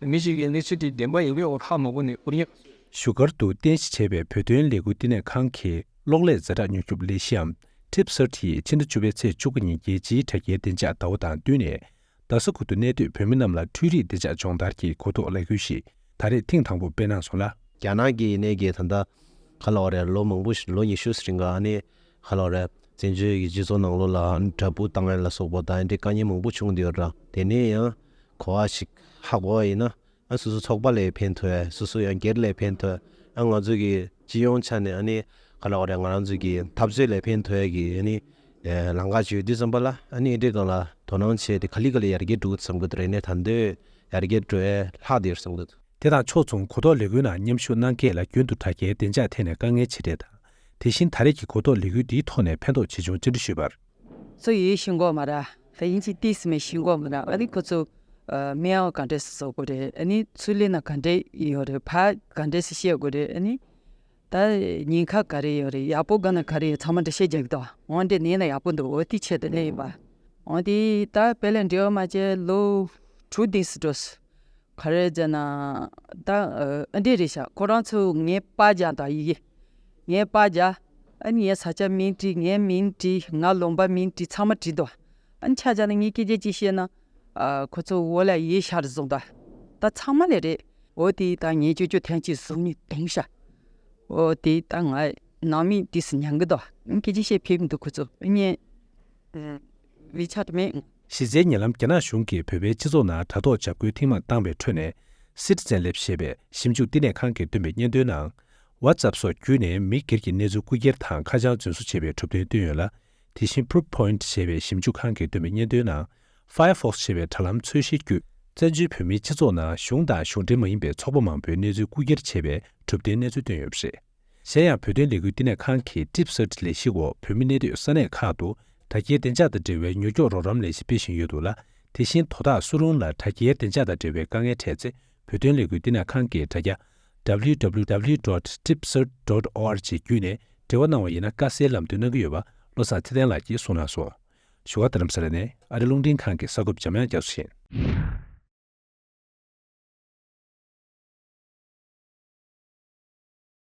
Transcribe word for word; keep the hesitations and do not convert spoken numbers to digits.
མི་ཞིག་གིས་གནས་ཚུལ་དེ་བདེན་པ་ཡིན་མིན་འོ་ཧ་མ་གོ་ནས་ཨུ་རྙེད། བཞུགས་སྒར་དུ་རྟེན་གཞི་བྱས་པའི་བོད་དོན་ལས་འགུལ་བསྟི་གནས་ཁང་གི་གློག་ཀླད་ཛ་དྲག་མྱུར་སྐྱོབ་ལས་གཞི་འམ་ཊིབ་སར་ཊི་ཡིས་ཕྱི་ཟླ་བཅུ་པའི་ཚེས་བཅུ་དགུ་ཉིན་རྒྱལ་སྤྱིའི་དྲ་རྒྱའི་བདེ་འཇགས་ཟླ་བ་དང་བསྟུན་ནས། རྡ་ས་ཁུལ་དུ་གནས་སྡོད་བོད་མི་རྣམས་ལ་འཕྲུལ་རིག་བདེ་འཇགས་སྦྱོང་བརྡར་གྱི་གོ་རྟོགས་ལས་འགུལ་ཞིག་ད་རེས་ཐེངས་དང་པོ་སྤེལ་གནང་སོང་ལ། རྒྱ་ནག་གི་ནས་ཀྱི་ད་ལྟ་ག་ལ་བ་རེད། ལོ་མང་པོ་ཞིག་ལོ་ཉི་ཤུ་རིང་ག་ནས་ག་ལ་བ་རེད། བཙན་བྱོལ་གྱི་སྤྱི་ཚོགས་ནང་ལོགས་ལ་དྲ་འབུ་བཏང་ཡ་ལ་སོགས་པ་དང་འདི་དཀའ་ངལ་མང་པོ་བྱུང་བསྡད་ཡོད་ར། དེ་ནས་ཡང་གོ་བ་ཞིག་ཧ་གོ་བ་ཡིན་ན། ཨ་སོ་སོ་ཚོགས་པ་ལ་ཕན་ཐོགས་ཡ། སོ་སོ་ཡང་སྒེར་ལ་ཕན་ཐོགས་ཡ། ཨ་ང་ཚོ་གི་སྤྱི་ཡོངས་ཆ་ནས་ཨ་ནི་ག་ལ་བ་རེད། ང་རང་ཚོ་གི་འཐབ་རྩོད་ལ་ཕན་ཐོགས་ཡ་གི་ཨ་ནི་ལམ་ཁ་ཅིག་ཡོད་དུས་ཙམ་པ་ལ་ཨ་ནི་འདི་སྒང་ལ་དོ་སྣང་བྱས་ཏེ་ག་ལེ་ག་ལེ་ཡར་རྒྱས་འགྲོ་གི་བསམ་གི་འདུག་རེད་ནས་ད་འདོད་ཡར་རྒྱས་འགྲོ་ཡ་ལྷག་བསྡད་ཡོད་བསམ་གི་འདུག་དེ་དང་ཕྱོགས་མཚུངས་གོ་རྟོགས་ལས་འགུལ་ནང་མཉམ་ཞུགས་གནང་མཁན་ལ་རྒྱུན་དུ་དྲ་རྒྱའི་བདེ་འཇགས་ཐད་ནས་དཀའ་ངལ་ཆེ་གྲས་དང་། དེ་བཞིན་ད་རེས་ཀྱི་གོ་རྟོགས་ལས་འགུལ་འདིའི་ཐོག་ནས་ཕན་ཐོགས་ཇི་བྱུང་བཅར་འདྲི་ཞུས་པར། སུ་ཡིས་ཤེས་གོ་མ་ར། ད་ཡིན་གཅིག་ཏིས་མེད་ཤེས་གོ་མ་ར། ཨ་ནི་ཁོ་ཚོ་མི་ཡང་ག་འདྲས་སུ་བཟོ་དགོས་རེད། ཨ་ནི་ཚུར་ལེན་ན་ག་འདྲས་ཡོད་རེད། ཕར་ག་འདྲས་སུ་བཤད་དགོས་རེད། ཨ་ནི་ད་ཉེན་ཁ་ག་རེ་ཡོད་རེད། ཡག་པོ་ག་ན་ག་རེ་ཡོད་ཚང་མ་འགྲེལ་བཤད་རྒྱག་གི་འདུག་འོན་ཏེ་ནས་ན་ཡག་པོ་འདུག་འོ་དེ་ཆེད་དུ་ལེན་ཡིན་པ། འོན་ཏེ་ད་དཔེ་ལེན་འབྲེལ་བ་མ་བྱས་ལོ་དྲུག་ཏིས་འགྲོ་སོང་། ག་རེ་ཟེར་ན། ད་ཨ་འདྲས་རེད་ཤག་ཁོ་རང་ཚོ་ངའི་པར་རྒྱག་དང་ཡི་གེ། ངའི་པར་རྒྱག་ཨ་ནི་ངའི་ས་ཆ་མིང་བྲིས། ངའི་མིང་བྲིས། ང་ལུང་པ་མིང་བྲིས། ཚང་མ་བྲིས་འདུག་ཨ་ནི་ཆ་བཞག་ན་ངས་སྐད་ཆ་ཅིག་བཤད་ན། ཨ་ཁོ་ཚོ་འོ་ལ་ཡིད་ཤར་བཟུང་ད། ད་ཚང་མ་ལས་རེད། འོ་དེ་ད་ངས་ཅོ་ཅོ་ཐན་ཅིག་བཟུང་ནས་བཏང་ཤག་འོ་དེ་ད་ང་ནང་མི་དེ་སུ་ཉན་གི་འདུག་སྐད་ཆ་བཤད་ཕེབས་མི་འདུག་ཁོ་ཚོ་ཨ་ནི། ཝི་ཆད་མེད། གཞི་རྩའི་ཉེ་ལམ་རྒྱ་ནག་གཞུང་གིས་བོད་པའི་སྤྱི་ཚོགས་ནང་དྲ་ཐོག་འཇབ་རྒོལ་ཐེངས་མང་བཏང་བའི་ཁྲོད་ནས། Citizen Lab ཞེས་པའི་ཞིབ་འཇུག་བསྟི་གནས་ཁང་གིས་བཏོན་པའི་སྙན་ཐོའི་ནང་། WhatsApp སོགས་བརྒྱུད་ནས་མི་སྒེར་གྱི་གནས་ཚུལ་རྐུ་འཁྱེར་དང་ཁ་བྱང་རྫུན་བཟོ་བྱས་པའི་གྲུབ་དོན་བཏོན་ཡོད་ལ། དེ་བཞིན་Proofpoint ཞེས་པའི་ཞིབ་འཇུག་ཁང་གིས་བཏོན་པའི་སྙན་ཐོའི་ནང་། Firefox ཞེས་པའི་དྲ་ལམ་འཚོལ་བཤེར་བརྒྱུད། བཙན་བྱོལ་བོད་མིའི་སྤྱི་ཚོགས་ནང་གཞུང་དང་གཞུང་འབྲེལ་མ་ཡིན་པའི་ཚོགས་པ་མང་པོའི་གནས་ཚུལ་རྐུ་འཁྱེར་བྱས་པའི་གྲུབ་དོན་གནས་ཚུལ་བཏོན་ཡོད་པ་རེད། གཞན་ཡང་བོད་དོན་ལས་འགུལ་བསྟི་གནས་ཁང་གི་ཊིབ་སར་ཊི་ལས་གཞི་འོག་བོད་མི་གནས་སྡོད་ས་གནས་ཁག་ཏུ་དྲ་རྒྱའི་བདེ་འཇགས་དང་འབྲེལ་བའི་མྱུར་སྐྱོབ་རོགས་རམ་ལས་གཞི་སྤེལ་བཞིན་ཡོད་འདུག་ལ། དེ་བཞིན་དོ་བདག་སུ་རུང་ལ་དྲ་རྒྱའི་བདེ་འཇགས་དང་འབྲེལ་བའི་དཀའ་ངལ་འཕྲད་ཚེ། བོད་དོན་ལས་འགུལ་བསྟི་གནས་ཁང་གི་དྲ་རྒྱ། W W W dot tipsert dot org བརྒྱུད་ནས་འབྲེལ་བ་གནང་བ་ཡིན་ན་དཀའ་སེལ་ལམ་སྟོན་གནང་གི་ཡོད་པ། བློ་བཟང་ཚེ་བརྟན་ལགས་ཀྱིས་གསུངས་གནང་སོང་། བཞུགས་སྒར་རྡ་རམ་ས་ལ་ནས་ཨ་རི་རླུང་འཕྲིན་ཁང་གི་གསར་འགོད་པ་འཇམ་དབྱངས་རྒྱ་མཚོ་ཡིན།